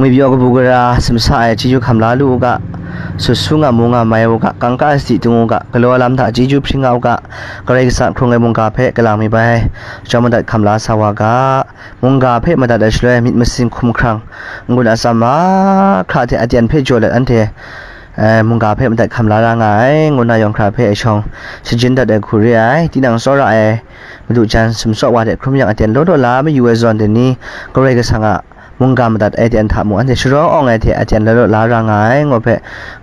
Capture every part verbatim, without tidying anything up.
Ngwi pyaw kabu gara, simsa ai chyeju hkam la lu u ga, sut su nga mu nga mai u ga, kangka ai sadi tung u ga, galaw lam hta chyeju hpring nga u ga, Karai Kasang hkrung ai mungga hpe kalang mi bai, chyawm madat hkam la sa wa ga, mungga hpe madat ai shaloi myit masin hkum hkrang, n-gun atsam mahkra hte aten hpe jaw let anhte, eh, mungga hpe madat hkam la ra nga ai, ngu na yawng hkra hpe shawng shajin dat ai hku re ai, tinang tsawra ai, Madu jan sumsawk wa hte hkrum yang aten law law la mayu ai zawn dai ni, Karai Kasang a mungga madat ai aten hta mung anhte sharawng awng ai hte aten law law la ra nga ai, ngu hpe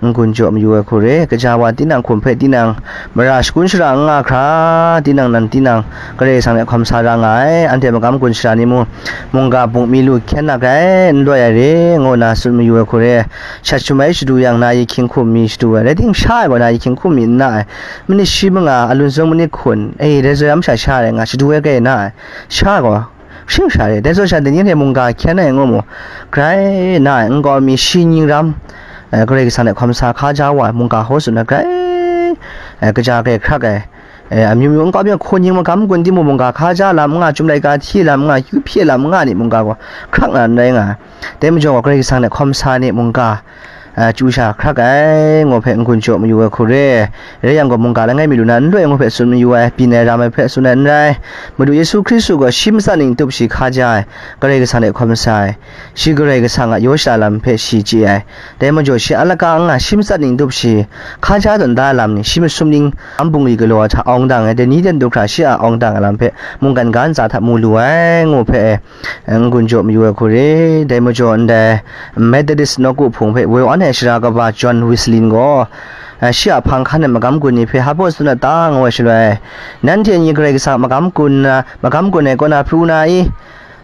n-gun jaw mayu ai hku re. Kaja wa tinang hkum hpe tinang mara shakun shara n nga hkra, tinang nan tinang Karai Kasang hte hkawm sa ra nga ai, anhte magam gun shara ni mung, mungga bungmi lu hkyen na grai n loi ai re, ngu na tsun mayu ai hku re. Shat shamai shadu yang na yahkying hkum mi shadu ai, rai ting sha ai gaw na yahkying hkum mi n na ai, minit shi manga, alun zung minit hkun, e, dai zawn masha sha rai nga, shadu ai grai na ai, sha gaw, shing sha re, dai zawn sha dai ni anhte mungga hkyen ai ngu mu, grai na ai, nkau mi shi ning ram, eh, Karai Kasang hte hkawm sa hkaja wa ai mungga hkaw tsun ai grai, eh, kaja grai hkrak ai, eh, amyu myu nkau mi hku ning magam gun timung mungga hkaja lam n nga, chyum laika hti lam n nga, kyu hpyi lam n nga ni mungga gaw hkrak na n rai nga ai. Dai majaw gaw Karai Kasang hte hkawm sa ni mungga, a, chyu sha hkrak ai, ngu hpe n-gun jaw mayu ai hku re. Rai yang gaw, mungga langai mi lu na n loi ngu hpe tsun mayu ai, byin ai ram ai hpe tsun ai n rai. Madu Yesu Hkristu gaw shi matsat ning tup shi hkaja ai, Karai Kasang hte hkawm sa ai, shi Karai Kasang a yaw shada lam hpe shi chye ai. Dai majaw, shi a laka n nga shi matsat ning tup shi hkaja tawn da ai lam ni, shi masum ning, am bungli galaw ai hta awng dang ai, dai ni ten du hkra shi a awng dang ai lam hpe mungkan ga ntsa hta mu lu ai, ngu hpe, n-gun jaw mayu ai hku re. Dai majaw ndai Methodist nawku hpung hpe woi wan ai sara kaba John Wesley gaw, eh, shi a hpang hkan ai magam gun ni hpe hpa tsun na ta ngu ai shaloi, nanhte ni Karai Kasang a magam gun na, magam gun ai kaw na pru na i?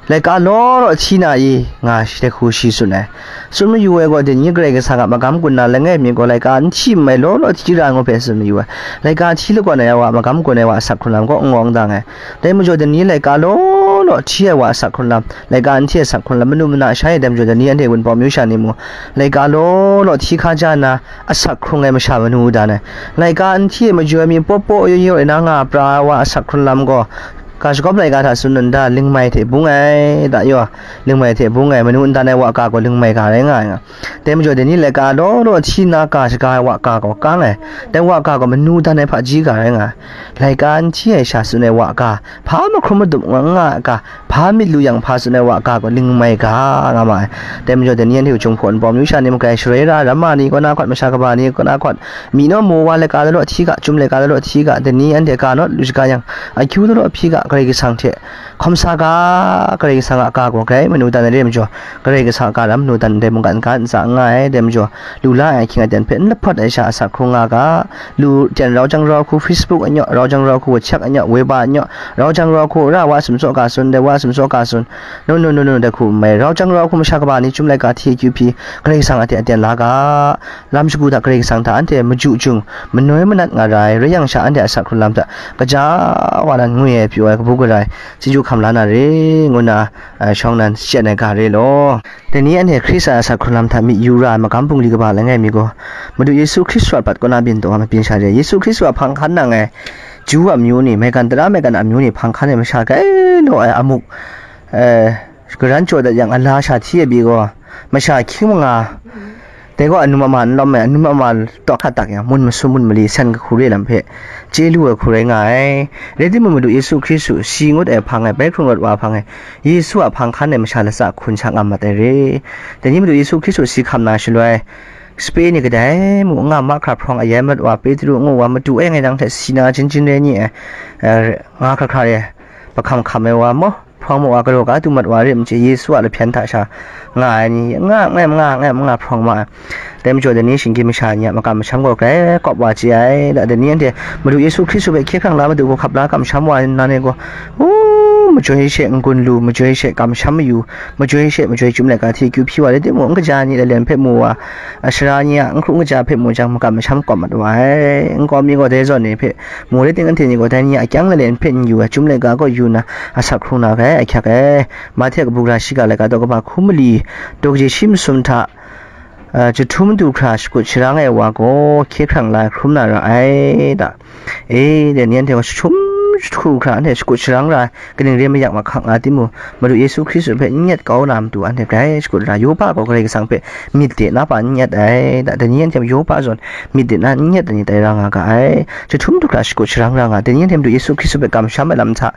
Laika law law hti na i? Nga shi dai hku shi tsun ai. Tsun mayu ai gaw, dai ni Karai Kasang a magam gun na langai mi gaw laika n hti n mai law law hti ra ngu hpe tsun mayu ai. Laika hti lakawn ai wa, magam gun ai wa asak hkrun lam gaw n-gawng dang ai. Dai majaw, dai ni laika law law hti ai wa asak hkrun lam, laika n hti ai asak hkrun lam, manu mana sha e, dai majaw, dai ni anhte Wunpawng myu sha ni mung, laika law law hti hkaja nna, asak hkrung ai masha manu dan ai. Laika n hti ai majaw ai mi paw paw yaw yaw rai na nga pra ai wa asak hkrun lam gaw, ga shagawp laika hta tsun nna, lingmai hte bung ai, da yaw, lingmai hte bung ai, manu n dan ai wa ga gaw lingmai ga rai nga ai nga. Dai majaw, dai ni laika law law hti nna ga shaga ai wa ga gaw kang ai, dai wa ga gaw manu dan ai hpaji ga rai nga ai. Laika n hti ai sha tsun ai wa ga, hpa mahkrum madup nga nga ai ga, hpa myit lu yang hpa tsun ai wa ga gaw lingmai ga nga ma ai. Dai majaw, dai ni anhte Wunpawng myu sha ni mung, grai sharoi ra, ramma ni kaw na hkawt, masha kaba ni kaw na hkawt, myi naw maw wa laika law law hti ga, chyum laika law law hti ga, dai ni anhte ga naw lu shaga yang, akyu law law hpyi ga, Karai Kasang hte hkawm sa ga, Karai Kasang a ga gaw grai manu dan ai re majaw, Karai Kasang a ga lam manu dan ai dai mungkan ga ntsa n nga ai, dai majaw, lu la ai ahkying aten hpe n lahpawt ai sha asak hkrung nga ga, lu ten rau jang rau hku, Facebook a nyaw, rau jang rau hku, WhatsApp a nyaw, Weibo a nyaw, rau jang rau hku, ra wa sumsawk ga tsun, dai wa sumsawk ga tsun, no no no no, dai hku n mai, rau jang rau hku, masha kaba ni chyum laika hti akyu hpyi, Karai Kasang a hte aten la ga, lam shagu hta Karai Kasang hta anhte maju jung, manoi manat nga ra ai, rai yang sha anhte asak hkrun lam hta kaja wa nan ngwi ai pyaw ai kabu gara ai, chyeju hkam la na re, ngu na, eh, shawng nan shachyen ai ga re law. Dai ni anhte Hkristu a asak hkrun lam hta myi yu ra ai magam bungli kaba langai mi gaw, Madu Yesu Hkristu a pat kaw na byin taw ai mabyin sha re, Yesu Hkristu a hpang hkan nang ai Ju amyu ni, maigan tara maigan amyu ni hpang hkan ai masha grai law ai amuk, eh, garan jaw dat yang ala sha hti ai pyi gaw, masha hkying manga, dai gaw anum ama n lawm ai, anum ama taw hkat tak yang, mun masum mun mali san kahku re lam hpe chye lu ai hku rai nga ai. Rai timung, Madu Yesu Hkristu, shi ngut ai hpang e, bai hkrung rawt wa hpang e, Yesu a hpang hkan ai masha latsa hkun sha ngam mat ai re. Dai ni Madu Yesu Hkristu si hkam na shaloi, sape ni kadai mung n nga mahkra hprawng ayai mat wa, Petru ngu wa, matu e ngai nang hte si na jin jin rai ni ai, eh, nga hkra hkra re, hpahkam hkam ai wa maw, hprawng mu wa, galaw ga du mat wa re, machyi Yesu a lahpyan hta sha nga ai ni, nga, nga, nga, nga, nga hprawng ma ai. Dai majaw, dai ni shinggyim masha ni a makam masham gaw grai kawp wa chye ai. Da, dai ni anhte Madu Yesu Hkristu hpe hkye hkrang la, Madu gaw hkap la kamsham wa nna ni gaw, u, majoi she n-gun lu, majoi she kamsham mayu, majoi she majoi chyum laika hti akyu hpyi wa rai timung, n kaja ni lalen hpe mu wa, a, sara ni a n hkru n kaja hpe mu jang, makam masham kawp mat wa ai. Nkau mi gaw dai zawn ni hpe mu rai ting, anhte ni gaw dai ni a kyang lalen hpe n yu ai, chyum laika gaw yu na, asak hkrung na grai ahkyak ai. Mahte kabu gara shiga laika daw kaba hku mali, daw kaji shi masum hta, a, jahtum du hkra shakut sharang ai wa gaw hkye hkrang la ai hkrum na ra ai da. E, dai ni anhte gaw jahtum jahtu hkra anhte shakut sharang ra ai, kaning re mayak mahkang nga timung, Madu Yesu Hkristu hpe n nyet kau na matu anhte grai shakut ra, Yopa gaw Karai Kasang hpe myit de na pa n nyet ai, da, dai ni anhte Yopa zawn myit de na n nyet ai ni tai ra nga ga ai, jahtum du hkra shakut sharang ra nga, dai ni anhte Madu Yesu Hkristu hpe kamsham ai lam hta,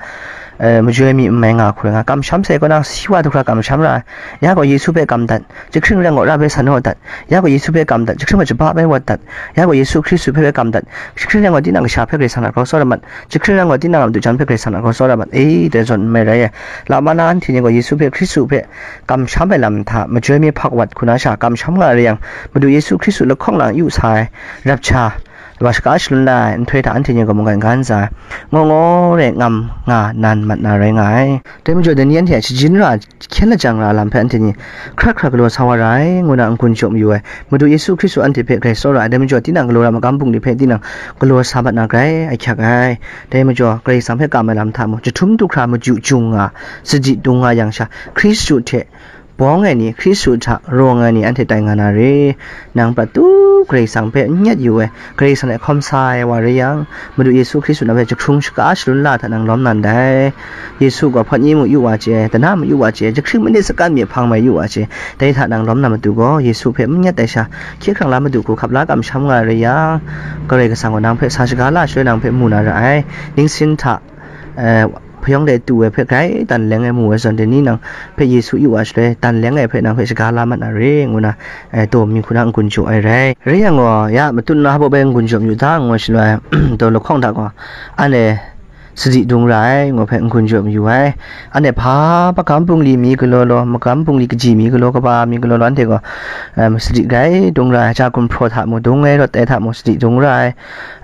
eh, majoi mi n mai nga hkoi nga, kamsham sai kaw na, si wa du hkra kamsham ra ai, ya gaw Yesu hpe kam dat, jahkring rai gaw ra bai san naw dat, ya gaw Yesu hpe kam dat, jahkring gaw jaba bai wat dat, ya gaw Yesu Hkristu hpe bai kam dat, jahkring rai gaw tinang kasha hpe Karai Kasang hta grau tsawra mat, jahkring rai gaw tinang a madu jan hpe Karai Kasang hta grau tsawra mat, e, dai zawn n mai rai e. Lama na anhte ni gaw Yesu hpe, Hkristu hpe kamsham ai lam hta majoi mi hpak wat hku na sha kamsham nga rai yang, Madu Yesu Hkristu lahkawng lang yu sa ai, rapture, wa shaka shalun la ai nhtoi hta anhte ni gaw mungkan ga ntsa ai, ngaw ngaw re ngam nga nan mat na rai nga ai. Dai majaw, dai ni anhte a shajin ra hkyen lajang ra lam hpe anhte ni hkrat hkra galaw sa wa ra ai, ngu na n-gun jaw mayu ai. Madu Yesu Hkristu anhte hpe grai tsawra ai, dai majaw, tinang galaw ra ai magam bungli hpe tinang galaw sa mat na grai ahkyak ai. Dai majaw, Karai Kasang hpe kam ai lam hta mung, jahtum du hkra maju jung nga, sadi dung nga yang sha, Hkristu hte bawng ai ni, Hkristu hta rawng ai ni anhte tai nga na re. Nang prat tu Karai Kasang hpe n nyet yu ai, Karai Kasang hte hkawm sa ai wa rai yang, Madu Yesu Hkristu nang hpe jahkrung shaka shalun la hta nang lawm na ndai. Yesu gaw hpawt ni mu yu wa chye, dana mu yu wa chye, jahkring manit sakan mi hpang mai yu wa chye, dai hta nang lawm na matu gaw, Yesu hpe n nyet ai sha, hkye hkrang la madu hku hkap la kamsham nga rai yang, Karai Kasang gaw nang hpe sa shaga la shaloi nang hpe mu na ra ai. Ningsin hta, eh, hpayawng de tu ai hpe grai dan leng ai mu ai zawn, dai ni nang hpe Yesu yu wa shaloi, dan leng ai hpe nang hpe shaga la mat na re, ngu na, eh, taw mi hku na n-gun jaw ai rai. Rai yang gaw, ya matut na hpaw bai n-gun jaw mayu ta, ngu ai shaloi, taw lahkawng hta gaw, anhte sadi dung ra ai, ngu hpe n-gun jaw mayu ai. Anhte hpa magam bungli mi galaw law, magam bungli kaji mi galaw, kaba mi galaw law, anhte gaw, em, sadi grai dung ra ai, ja gumhpraw hta mung, dung ai rawt ai hta mung, sadi dung ra ai.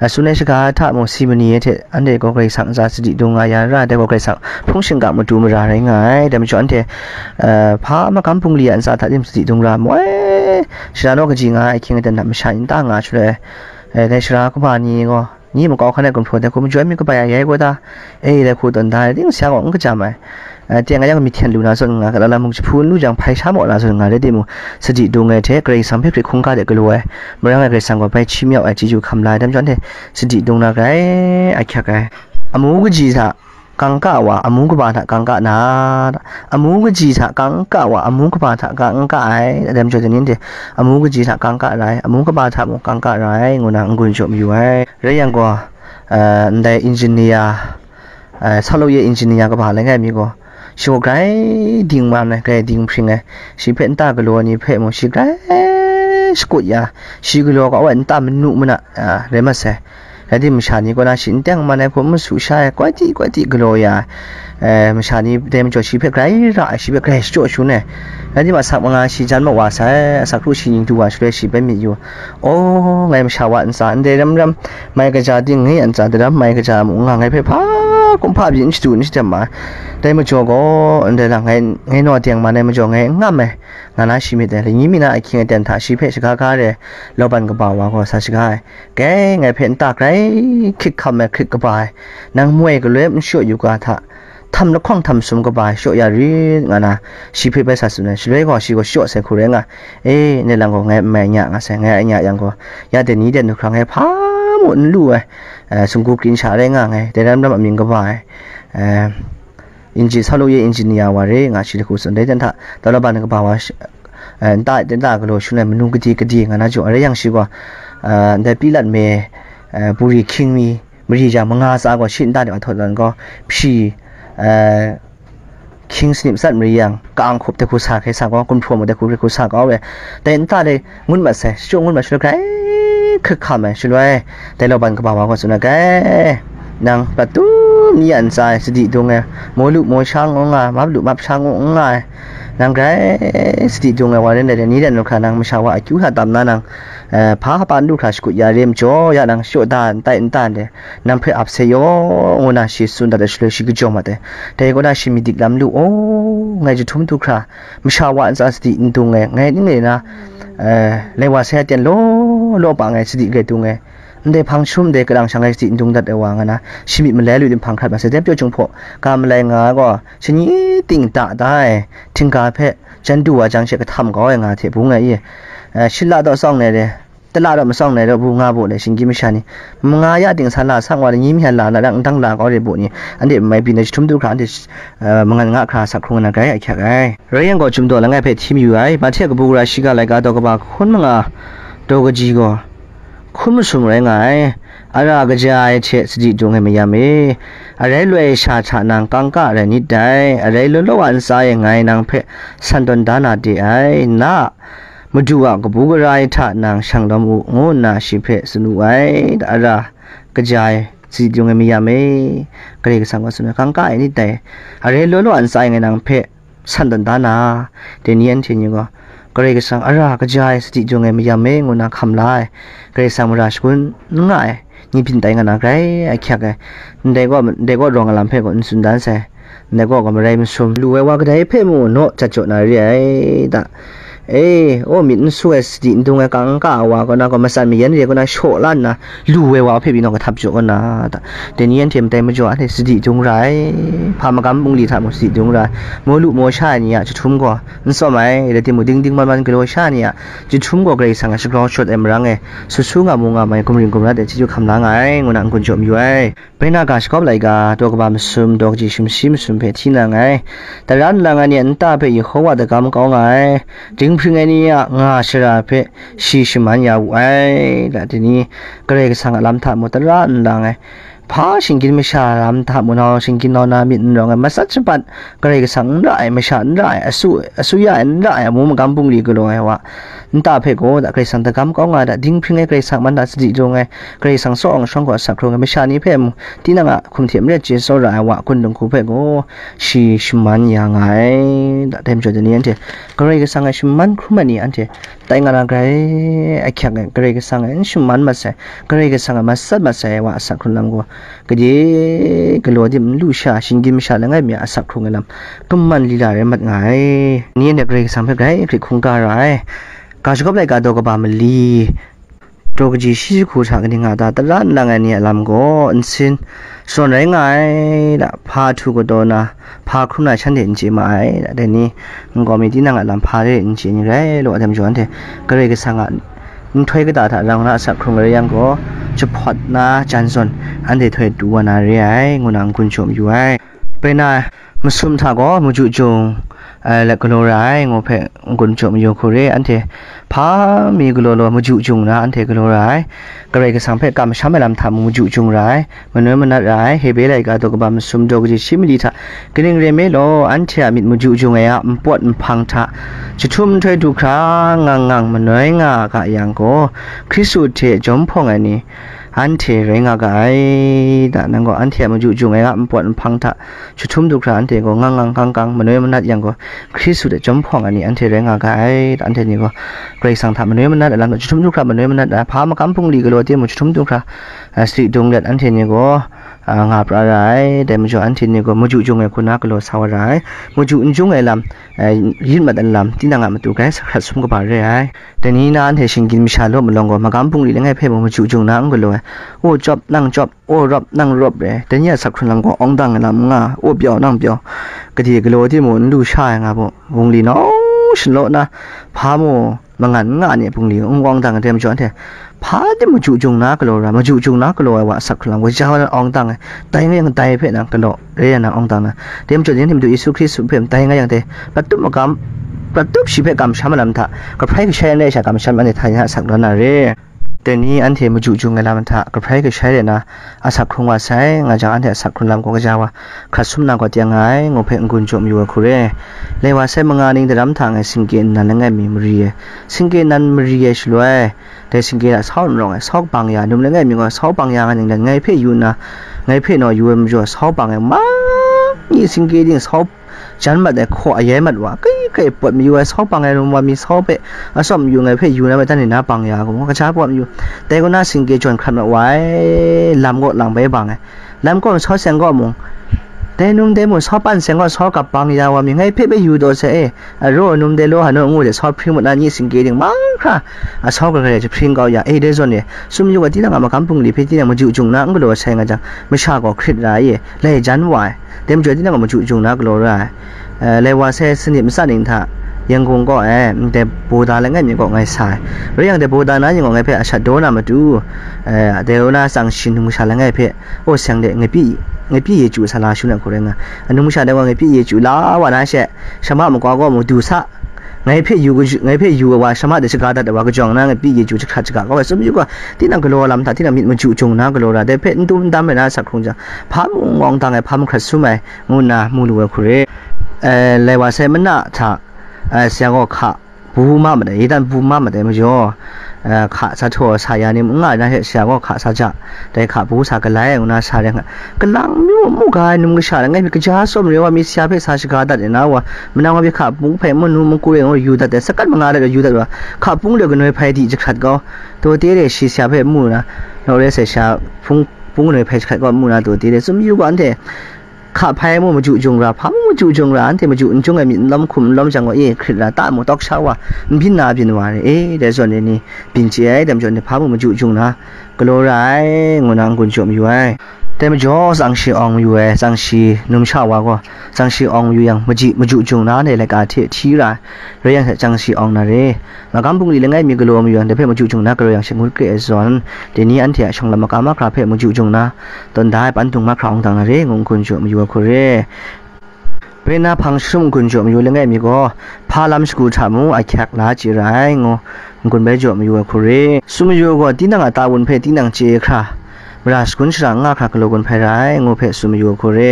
A, tsun ai shaga hta mung, si mani ai hte, anhte gaw Karai Kasang ntsa sadi dung nga ya ra ai, dai gaw Karai Kasang hpung shingkang matu mara rai nga ai. Dai majaw, anhte, eh, hpa magam bungli a ntsa hta tim sadi dung ra mu ai, shara naw kaji nga ai ahkying aten hta masha yin ta nga shaloi, eh, dai sara kaba ni gaw, ni makau hkan ai gumhpraw dai hku majoi mi kabai ai rai gaw ta, e, dai hku tawn da ai, ting sya gaw n kajam ai. Eh, teng a yang myi hten lu na zawn nga, kala lam mung jahpu n lu jang, hpai sha maw na zawn nga rai timung, sadi dung ai hte Karai Kasang hpe hkrit hkungga de galaw ai, marang ai Karai Kasang gaw bai hti mayau ai chyeju hkam la ai, dai majaw anhte sadi dung na grai ahkyak ai. Amu kaji hta kangka wa, amu kaba hta kangka na, amu kaji hta kangka wa, amu kaba hta kangka ai, dai majaw dai ni hte amu kaji hta kangka ra ai, amu kaba hta mung kangka ra ai, ngu na n-gun jaw mayu ai. Rai yang gaw, eh, ndai engineer, eh, salu ye engineer kaba langai mi gaw, shi gaw grai ding man ai, grai ding hpring ai, shi hpe nta galaw ai ni hpe mung shi grai shakut ya, shi galaw kau ai nta manu mana, ah, rai mat sai. Rai timung, masha ni kaw na shi n teng man ai hku n masu sha ai, kwai ti kwai ti galaw ya ai, eh, masha ni dai majaw shi hpe grai ra ai, shi hpe grai shachyaw shangun ai. Rai timung, asak manga shi jan mawa sai, asak hkru shi ning du wa shaloi shi bai myit yu, aw, ngai masha wa ntsa ndai ram ram, mai kaja ting ngai a ntsa daram mai kaja mung nga, ngai hpe hpa kumhpa byin n shadu n shadam ma ai. Dai majaw gaw, ndai lang ngai, ngai naw teng man ai majaw ngai n ngam ai, nga na shi myit dai. Lani mi na ahkying aten hta shi hpe shaga ga re ai Laban kaba wa gaw sa shaga ai. Gai, ngai hpe nta grai hkrit hkam ai hkrit kaba ai, nang moi galoi n shachyaw yu ga hta, htam lahkawng htam sum kaba ai shachyaw ya rit, nga na shi hpe bai sa tsun ai. Shaloi gaw shi gaw shachyaw sai hku rai nga, e, ndai lang gaw ngai n mai nya nga sai, ngai a nya yang gaw, ya dai ni dai nu hkra ngai hpa mung n lu ai, eh, sunggu krin sha rai nga ngai, dai ram ram amying kaba ai, eh, inji salu ye engineer wa re nga shi lahku tsun, dai hten hta, Laban kaba wa shi, eh, nta, nta galaw shangun ai manu gade gade nga na jaw, rai yang shi gaw, eh, ndai Pilat me, eh, buri hkying mi, mari ja manga tsa gaw shi nta de wa htawt dan gaw, hpyi, eh, hkying sanit matsat mari yang, ka-ang hkup dai hku sa hkrai sa gaw, gumhpraw mung dai hku hkrai hku sa kau ai, dai nta dai ngut mat sai, shachyaw ngut mat shaloi grai hkrit hkam ai, shaloi dai Laban kaba wa gaw tsun ai, gai, nang prat tu mi a ntsa e sadi dung ai, maw lu maw sha ngu n nga ai, map lu map sha ngu n nga ai, nang grai sadi dung ai wa rai ndai, ni dai nu hkra nang masha wa akyu hta tam na nang, eh, hpa hpa n lu hkra shakut ya re majaw, ya nang shachyaw da n tai n ta ndai, nang hpe ap se yaw, ngu na shi tsun dat ai shaloi shi kajawng mat ai. Dai kaw na shi myit dik lam lu, aw, ngai jahtum du hkra, masha wa ntsa sadi n dung ai, ngai ning le na, eh, lai wa sai aten law law pa ngai sadi grai dung ai. Ndai hpang shum, ndai kadang shang ngai sadi n dung dat ai wa nga na, shi myit malai lu tim hpang hkrat mat sai. Dai pyaw Jinghpaw ga malai nga ai gaw, shani ting da da ai, htingga hpe jan du wa jang she kahtam kau ai nga hte bung ai i, eh, shila daw tsawng nai re, Tala raw masawng nai raw bu nga bu dai shinggyim masha ni, manga ya ting san la sang wa ni, nyi mi han la na rang ndang la kau re bu ni, anhte mai byin ai jahtum du hkra, anhte, eh, mangan nga hkra asak hkrung na grai, ahkyak ai. Rai yang gaw, Chyum Daw langai hpe hti mayu ai, Mahte kabu gara shiga laika daw kaba hkun manga daw kaji gaw hkun masum rai nga ai. Ara kaja ai hte sadi dung ai mayam e, arai loi sha hta nang kangka rai nit dai, arai law law a ntsa e ngai nang hpe san tawn da na de ai, na a madu a kabu gara ai hta nang shang lawm u, ngu nna shi hpe tsun wu ai. Ara kaja ai sadi dung ai mayam e, Karai Kasang gaw tsun ai, kangka ai nit dai, arai law law a ntsa e ngai nang hpe san tawn da na, dai ni anhte ni gaw, Karai Kasang ara kaja ai sadi jung ai mayam e ngu na hkam la ai, Karai Kasang mara shagun n nga ai, ni byin tai nga na grai ahkyak ai, ndai gaw, ndai gaw rawng ai lam hpe gaw n tsun dan sai, ndai gaw gaw marai masum lu ai wa kadai hpe mu naw jat jaw na re ai da. E, o myit n su ai sadi n dung ai kangka a wa kaw na gaw, matsan mayan re kaw na shaw la nna, lu ai wa hpe pyi naw kahtap jaw kaw na, da, dai ni anhte matai majaw anhte sadi dung ra ai, hpa magam bungli hta mung sadi dung ra ai, maw lu maw sha ai ni a jahtum gaw n tsawm ai, rai timung, dingding man man galaw sha ai ni a jahtum gaw Karai Kasang a shagrau shawt ai marang e, su su nga mu nga mai, gumring gumrat ai chyeju hkam la nga ai, ngu na n-gun jaw mayu ai. Bai na ga shakawp laika, daw kaba masum, daw kaji sumshi masum hpe hti na nngai. Tara nlang ai ni a nta hpe Yehova dagam kau nga ai, dinghpring ai ni a nga shara hpe shi shaman ya wu ai. La dai ni, Karai Kasang a lam hta mung tara nlang ai, hpa shinggyim masha lam hta mung nau shinggyim nau na myit n rawng ai, matsat shabat Karai Kasang n ra ai, masha n ra ai, asu, asuya ai n ra ai, amu magam bungli galaw ai wa, nta hpe gaw da Karai Kasang dagam kau nga ai, da dinghpring ai Karai Kasang man da sadi dung ai, Karai Kasang tsaw awng shawng gaw asak hkrung ai, masha ni hpe mung tinang a hkum hte maren chye tsawra ai wa, kun dinghku hpe gaw shi shaman ya nga ai, da dai majaw dai ni anhte Karai Kasang a shaman hkrum ai ni anhte tai nga na grai ahkyak ai, Karai Kasang a n shaman mat sai, Karai Kasang a matsat mat sai ai wa asak hkrung lam gaw, gade galaw dim n lu sha, shinggyim masha langai mi a asak hkrung ai lam, kumman lila rai mat nga ai. Ni anhte Karai Kasang hpe grai hkrit hkungga ra ai. Ga shagawp laika daw kaba mali, daw kaji shi jahku hta kaning nga ta, tara nlang ai ni a lam gaw nsin shadawn rai nga ai, da, hpa htu kadaw na, hpa hkrum na shanhte n chye ma ai, da, dai ni, nkau mi tinang a lam hpa re n chye ni rai law, dai majaw anhte Karai Kasang a nhtoi kata hta rau na asak hkrung rai yang gaw, jahpawt na jan zawn anhte htoi du wa na re ai, ngu na n-gun jaw mayu ai. Bai na, masum hta gaw maju jung, eh, let galaw ra ai, ngu hpe n-gun jaw mayu hku re, anhte hpa mi galaw law maju jung na anhte galaw ra ai, Karai Kasang hpe kamsham ai lam hta mung maju jung ra ai, manoi manat ra ai, Hebre laika daw kaba masum daw kaji shi mali hta, kaning rai nme law, anhte a myit maju jung ai a npawt nhpang hta jahtum nhtoi du hkra ngang ngang manoi nga ga yang gaw, Hkristu hte jawm hpawng ai ni anhte rai nga ga ai, da, nang gaw anhte a maju jung ai a npawt nhpang hta jahtum du hkra anhte gaw ngang ngang kang kang manoi manat yang gaw, Hkristu hte jawm hpawng ai ni anhte rai nga ga ai, da, anhte ni gaw Karai Kasang hta manoi manat ai lam hta jahtum du hkra manoi manat ai, hpa magam bungli galaw timung jahtum du hkra, a, sadi dung let anhte ni gaw, a, nga pra ra ai, dai majaw anhte ni gaw maju jung ai hku na galaw sa wa ra ai, maju n jung ai lam, a, yin mat ai lam, tinang a matu grai sa hkrat sum kaba re ai. Dai ni na anhte shinggyim masha law malawng gaw, magam bungli langai hpe mung maju jung na n galaw ai, o chyawp nang chyawp, o rawp nang rawp re, dai ni a asak hkrung lam gaw awng dang ai lam n nga, o pyau nang pyau, gade galaw timung n lu sha ai nga baw, bungli nau shanlaw na, hpa mu mangan n nga ai ni bungli n awng dang ai, dai majaw anhte hpa tim maju jung na galaw ra, maju jung na galaw ai wa asak hkrung lam gaw, ja wa awng dang ai, dai nga yang dai hpe nang galaw re ai na awng dang na, dai majaw, dai ni Madu Yesu Hkristu hpe dai nga yang dai, prat tup magam, prat tup shi hpe kamsham ai lam hta, kahprai kashai n rai sha kamsham ai ni hta ya asak dawn na re. Dai ni anhte maju jung ai lam hta, kahprai kashai rai na, asak hkrung wa sai, nga jang anhte asak hkrung lam gaw kaja wa, hkrat sum na gaw tiang nga ai, ngu hpe n-gun jaw mayu ai hku re. Lai wa sai manga ning daram hta ngai singke nnan langai mi mari ai, singke nnan mari ai shaloi, dai singke hta sau n rawng ai, sau bang ya, num langai mi gaw sau bang ya nga ning dan ngai hpe yu nna, ngai hpe naw yu ai majaw, sau bang ai, mang ni singke ting sau jan mat ai hkaw ayai mat wa, kai kai pawt mayu ai, sau bang ai rum wa mi sau hpe atsawm yu ngai hpe yu na bai, dan ni na bang ya gaw, kaja pawt mayu, dai kaw na singke jawn hkrat mat wa ai, lam gaw lang bai bang ai, lam gaw sau seng gaw mung, dai num dai mung sau pan seng gaw sau kap bang ya wa mi, ngai hpe bai yu daw sai e, aro num dai law hanu ngu de sau hpring mat na ni singke ting mahkra, a sau hkra hkra jahpring kau ya, e, dai zawn e, sum yu ga tinang a magam bungli hpe tinang maju jung na n galaw sai nga jang, masha gaw hkrit ra ai e, lai jan wa ai, dai majaw tinang a maju jung na galaw ra ai, eh, lai wa sai sanit matsa ning hta, Yangkung kaw e, ndai boda langai mi kaw ngai sa ai. Rai yang, dai boda na ning gaw ngai hpe ashat daw na matu, eh, dai na tsang shi num kasha langai hpe, aw, seng de, ngwi pyi, ngwi pyi ye chyu sa la shu na hku rai nga. Num kasha dai gaw ngwi pyi ye chyu la wa na she, shama makwa gaw mu du sa. Ngai hpe yu kaju-, ngai hpe yu ai wa, shama de shaga dat ai wa kajawng na, ngwi pyi ye chyu jahkrat shaga kau ai. Tsun yu gaw, tinang galaw lam hta, tinang myit maju jung na galaw ra, dai hpe n dum n dam ai na sak hkrung jang, hpa mung ngawng dang ai, hpa mahkrat sum ai, ngu nna mu lu ai hku re. Eh, lai wa sai mana hta, eh, seng gaw hka, bu ma mat ai, yedan bu ma mat ai majaw, eh, hka sa htaw sa ya ni n nga ai na hte, sha gaw hka sa ja, dai hka bu sa galai ai ngu na sa rai nga. Kalang myu mu ga ai num kasha langai mi, kaja tsawm re wa mi, sha hpe sa shaga dat ai na wa, manang wa mi hka bung hpe manu mungku re ngu yu dat ai, sakat manga dat yu dat wa, hka bung de ganoi hpai di jahkrat kau, taw te re shi sha hpe mu na, naw re sai sha hpung, hpung ganoi hpai jahkrat kau mu na, taw te re tsun yu ga anhte, hka hpai mu maju jung ra, hpa mu maju jung ra, anhte maju n jung ai myit n lawm hkum n lawm jang gaw, e, hkrit ra, ta mu tawk sha wa, n byin na byin wa re, e, dai zawn e ni byin chye ai, dai majaw ni hpa mu maju jung na, galaw ra ai, ngu na n-gun jaw mayu ai. Dai majaw, tsang shi awng mayu ai, tsang shi numsha wa gaw, tsang shi awng mayu yang, maji, maju jung na, ndai laika hte hti ra ai, rai yang hte tsang shi awng na re. Magam bungli langai mi galaw mayu yang, dai hpe maju jung na galaw yang she ngut kre ai zawn, dai ni anhte a shawng lam maga mahkra hpe maju jung na, tawn da ai pan dung mahkra hkawng dang na re, ngu n-gun jaw mayu ai hku re. Bai na hpang jahtum n-gun jaw mayu langai mi gaw, hpa lam shagu hta mung ahkyak la chye ra ai, ngu n-gun bai jaw mayu ai hku re. Tsun mayu gaw, tinang a ta wun hpe tinang chye hkra, mara shagun shara n nga hkra galaw gun hpai ra ai, ngu hpe tsun mayu ai hku re.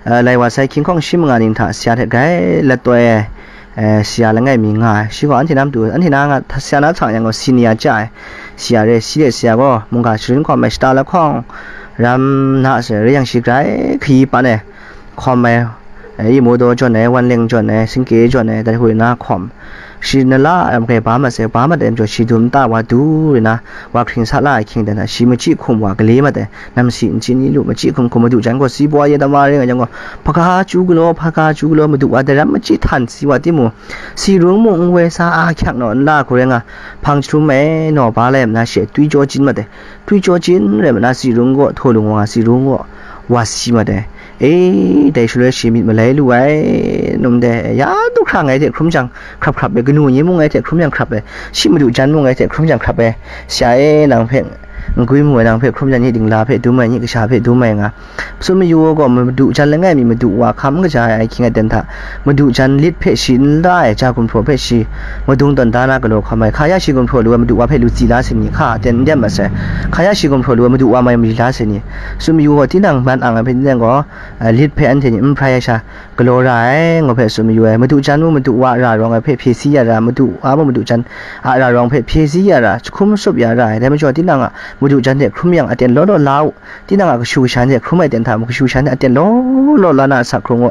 Eh, lai wa sai hkying hkawng shi manga ning hta sha hte grai lat toi ai, eh, sha langai mi nga ai. Shi gaw anhte na matu, anhte na nga, sha na hta yang gaw, senior chya ai sha re. Shi de sha gaw, mungga sharin hkawm ai, shata lahkawng ram na sai, rai yang shi grai hkayi pan ai, hkawm ai, eh, Imo daw jawn ai, Wan Leng jawn ai, Singke jawn ai, dai hku na hkawm. Shi na la ai ram hkrai ba mat sai, ba mat ai majaw, shi dum nta wa du rai na, wa hkring sa la ai hkying dan hta, shi machyi hkum wa gale mat ai, nam si nsin ni lu, machyi hkum hkum madu jan gaw, si baw ye dama ring ai jang gaw, hpaga chyu galaw, hpaga chyu galaw, madu wa dai ram machyi htan si wa timung, si rung mung n woi sa, ahkyak naw n la hku rai nga, hpang jahtum e naw ba lai na she twi jaw jin mat ai, twi jaw jin rai ma na, si rung gaw, htaw lung wa nga, si rung gaw, wa si mat ai. E, dai shaloi shi myit malai lu ai, num de, ya du hkra ngai hte hkrum jang hkrap hkrap ai, kanu ni mung ngai hte hkrum jang hkrap ai, shi madu jan mung ngai hte hkrum jang hkrap ai, sha e, nang hpe n gwi mu ai, nang hpe hkrum jang ni dingla hpe dum ai, ni kasha hpe dum ai nga. Tsun mayu gaw, madu jan langai mi madu wa hkam n kaja ai, ai hkying aten hta, madu jan lit hpe shi n la ai, ja gumhpraw hpe shi madung tawn da na galaw hkam ai, hka ya shi gumhpraw lu ai madu wa hpe lu tsi la sai ni, hka aten n dem mat sai, hka ya shi gumhpraw lu ai madu wa mai mali la sai ni. Tsun mayu gaw, tinang man ang ai hpe tinang gaw, a, lit hpe anhte ni n hprai ai sha galaw ra ai, ngu hpe tsun mayu ai. Madu jan mung madu wa a ra rawng ai hpe hpye si ya ra, madu wa mung madu jan a ra rawng hpe hpye si ya ra, jahkum tsup ya ra ai. Dai majaw, tinang a madu jan hte hkrum yang aten law law la u, tinang a kashu kasha ni hte hkrum ai aten hta mung, kashu kasha ni aten law law la na asak hkrung u.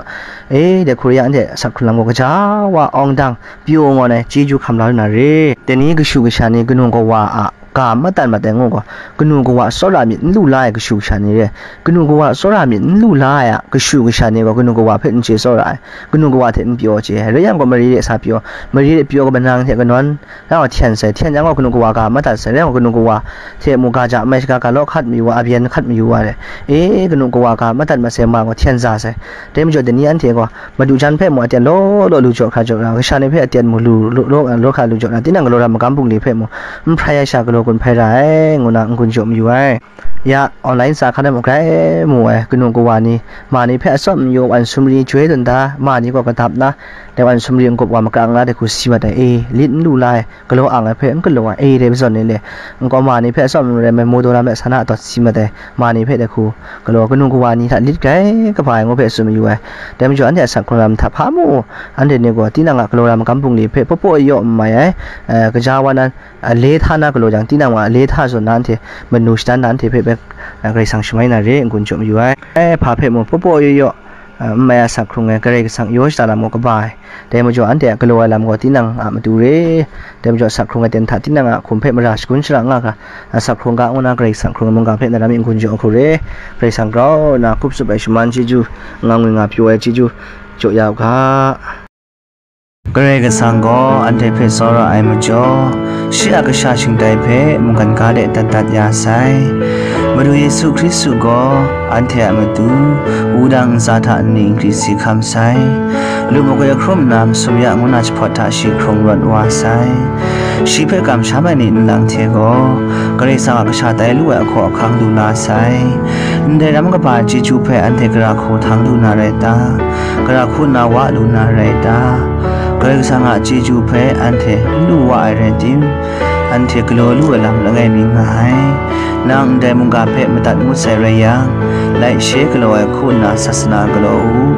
E, dai hku rai yang, anhte asak hkrung lam gaw gaja wa awng dang, pyaw ngawn ai, chyeju hkam la lu na re. Dai ni kashu kasha ni kanu kawa a ga madat mat ai ngu gaw, kanu kawa tsawra myit n lu la ai kashu kasha ni re. Kanu kawa tsawra myit n lu la ai a kashu kasha ni gaw, kanu kawa hpe n chye tsawra ai, kanu kawa hte n pyaw chye ai. Rai yang gaw, mare de sa pyaw, mare de pyaw gaw, manang hte kanawn, rai gaw, hten sai, hten yang gaw, kanu kawa ga madat sai, rai yang gaw, kanu kawa hte mu ga ja mai shaga, ga law hkat mayu wa, abyen hkat mayu wa re. E, kanu kawa ga madat mat sai, ma gaw hten za sai. Dai majaw, dai ni anhte gaw, madu jan hpe mu aten law law lu jaw hkra jaw ra, kasha ni hpe aten mu lu law, law, law hkra lu jaw ra, tinang galaw ra magam bungli hpe mu n hprai ai sha galaw gun hpai ra ai, ngu na n-gun jaw mayu ai. Ya, online sa hkan ai mung grai mu ai, kanu kawa ni, ma ni hpe atsawm n yu, wan sumri joi dun da, ma ni gaw kadap na, dai wan sumri n-gup wa makang na, dai hku si mat ai, e, lit n lu la ai, galaw ang ai hpe n galaw ai, e, dai majaw ni le, n kaw ma ni hpe atsawm n rai, mai mu daw lam ai sa na dawt si mat ai, ma ni hpe dai hku galaw, kanu kawa ni hta lit grai kaba ai ngu hpe tsun mayu ai. Dai majaw, anhte asak hkrung lam hta hpa mu, anhte ni gaw tinang a galaw ra magam bungli hpe paw paw yaw n mai ai, eh, gaja wa nan, a le hta na galaw jang, tinang wa a le hta zawn na anhte manu shadan na anhte hpe bai, a, Karai Kasang shamai na re, n-gun jaw mayu ai. Ai hpa hpe mu, paw paw yaw yaw, a, n mai a sak hkrung ai, Karai Kasang yaw shada lam gaw kaba ai. Dai majaw, anhte a galaw ai lam gaw tinang a matu re. Dai majaw, sak hkrung ai ten hta tinang a hkum hpe mara shagun shara nga hkra, a, sak hkrung ga ngu na Karai Kasang hkrung ai mungga hpe na ram e n-gun jaw hku re. Karai Kasang grau nna hkup tsup ai shaman chyeju, nga ngwi nga pyaw ai chyeju jaw ya u ga. Karai Kasang gaw anhte hpe tsawra ai majaw, shi a kasha shingtai hpe mungkan ga de dat dat ya sai. Madu Yesu Hkristu gaw anhte a matu wudang ntsa hta nni nkri si hkam sai. Lu magoi hkrum nna masum ya ngu na jahpawt hta shi hkrung rawt wa sai. Shi hpe kamsham ai ni nlang hte gaw Karai Kasang a kasha tai lu ai ahkaw ahkang du la sai. Ndai ram kaba chyeju hpe anhte gara hku htang lu na rai ta? Gara hku nna wa lu na rai ta? Karai Kasang a chyeju hpe anhte n lu wa ai rai tim, anhte galaw lu ai lam langai mi nga ai. Nang ndai mungga hpe madat ngut sai rai yang, like share galaw ai hku nna sasana galaw u.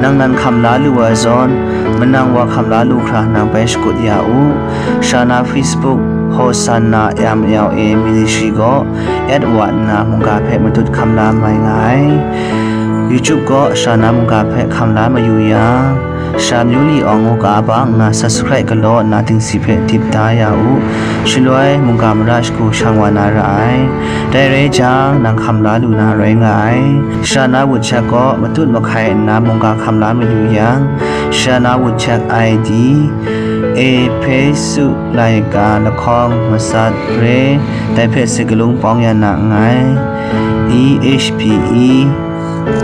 Nang nan hkam la lu ai zawn, manang wa hkam la lu hkra nang bai shakut ya u. Shana Facebook, Hosanna M L A Ministry gaw at wa nna mungga hpe matut hkam la mai nga ai. YouTube gaw Shana mungga hpe hkam la mayu yang, Sha Myu Li Awng ngu ka ba nna subscribe galaw nna dingsi hpe dip da ya u. Shaloi mungga mara shagu shang wa na ra ai. Dai rai jang, nang hkam la lu na rai nga ai. Shana WhatsApp gaw matut mahkai nna mungga hkam la mayu yang, Shana WhatsApp I D, Ehpesu laika lahkawng masat re, dai hpe se galung pawng ya na nngai. E H P E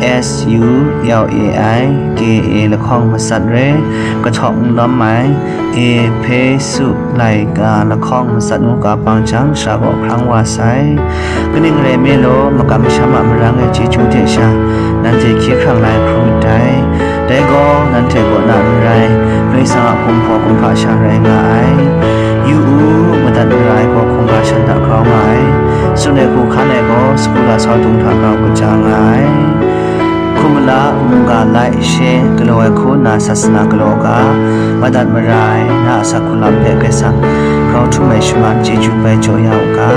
S U L A I K A lahkawng masat re, kahtawk n lawm ai, Ehpesu laika lahkawng masat ngu ka pang jang, sha gaw hkrang wa sai. Kaning rai nme law, makam masham a marang ai chyeju hte sha, nanhte hkye hkrang la ai hkrum ndai. Dai gaw nanhte kaw na n rai, Karai Kasang a kumhpaw kumhpa sha rai nga ai. Yu u, madat mara ai gaw hkungga shan hta grau nga ai. Tsun ai hku hkan ai gaw sagu lasau dung hta grau kaja nga ai. Hkum mala mungga like, share galaw ai hku nna sasana galaw ga, madat mara ai na a asak hku lam hpe Karai Kasang grau htum ai shaman chyeju bai jaw ya u ga.